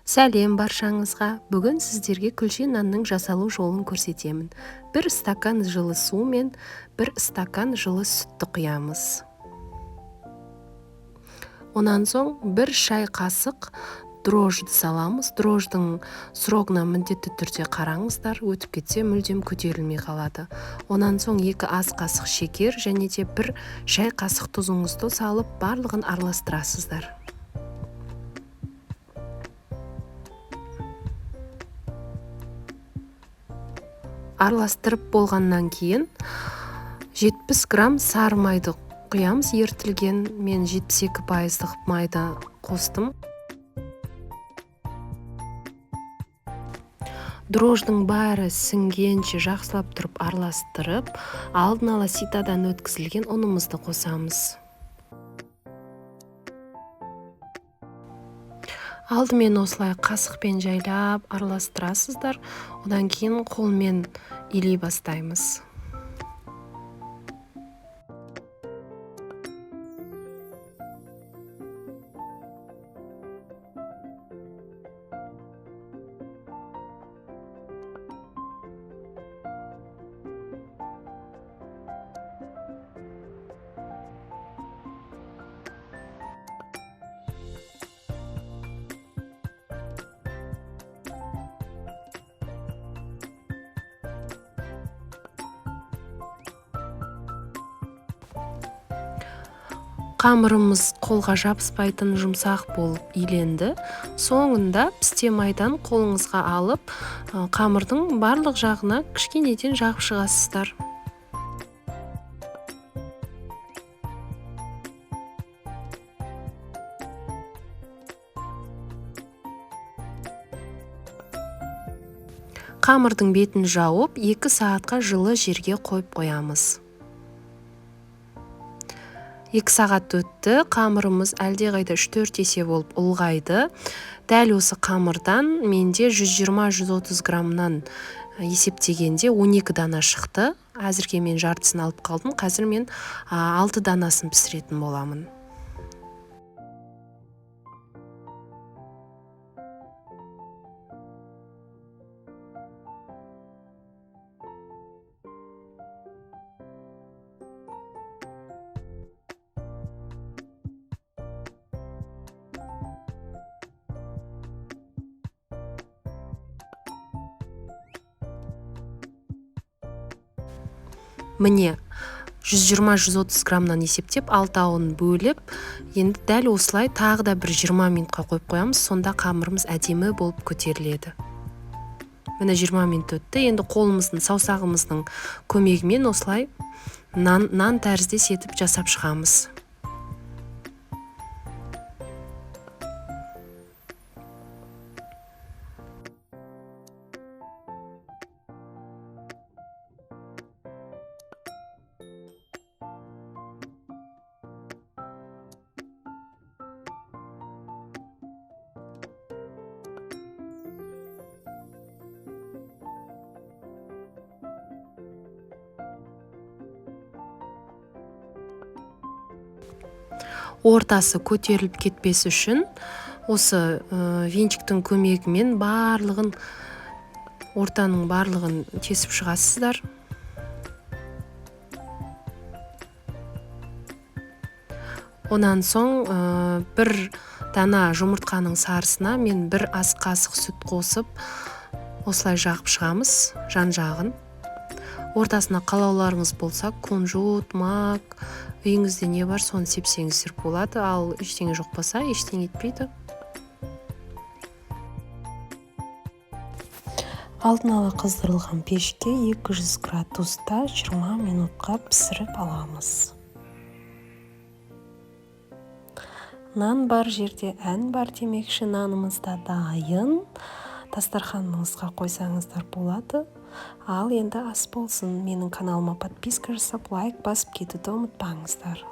Сәлем баршаңызға! Бүгін сіздерге күлше нанның жасалу жолын көрсетемін. 1 стакан жылы су мен 1 стакан жылы сүтті құямыз. Онан соң 1 шай қасық дрожжды саламыз. Дрожждың срогына міндетті түрде қараңыздар, өтіп кетсе мүлдем көтерілмей қалады. Онан соң 2 ас қасық шекер және де 1 шай қасық тұзыңызды салып, барлығын араластырасыздар. Араластырып болғаннан кейін 70 грамм сары майды құямыз ерітілген. Мен 72% майды қостым. Дрожждың бәрі сіңгенше жақсылап тұрып араластырып, алдын ала ситадан өткізілген ұнымызды қосамыз. Алдымен осылай қасықпен жайлап араластырасыздар, одан кейін қолмен илей бастаймыз. Қамырымыз қолға жабыспайтын жұмсақ болып иленді. Соңында пісте майдан қолыңызға алып, қамырдың барлық жағына кішкенеден жағып шығасыздар. Қамырдың бетін жауып, 2 сағатқа жылы жерге қойып қоямыз. 2 сағат өтті, қамырымыз әлдеқайда 3-4 есе болып ұлғайды. Дәл осы қамырдан менде 120-130 граммнан есептегенде 12 дана шықты. Әзірге мен жартысын алып қалдым, қазір мен 6 данасын пісіретін боламын. Міне, 120-130 граммнан есептеп, алтауын бөліп, енді дәл осылай тағы да бір 20 минутқа қойып қоямыз, сонда қамырымыз әдемі болып көтеріледі. Міне 20 минут өтті, енді қолымыздың, саусағымыздың көмегімен осылай нан тәріздес етіп жасап шығамыз. Ортасы көтеріліп кетпес үшін осы венчиктің көмегімен ортаның барлығын тесіп шығасыздар. Онан соң 1 дана жұмыртқаның сарысына мен 1 ас қасық сүт қосып, осылай жағып шығамыз жан-жағын. Ортасына қалауларыңыз болса, кунжут, мак, үйіңізде не бар, соны сепсеңіздер болады, ал ештеңе жоқ болса, ештеңе етпейді. Алдын ала қыздырылған пешке 200 градуста 20 минутқа пісіріп аламыз. Нан бар жерде ән бар демекші, нанымыз да дайын. Дастарханыңызға қойсаңыздар болады. Ал енді ас болсын. Менің каналыма подписка жасап, лайк басып кетуді ұмытпаңыздар.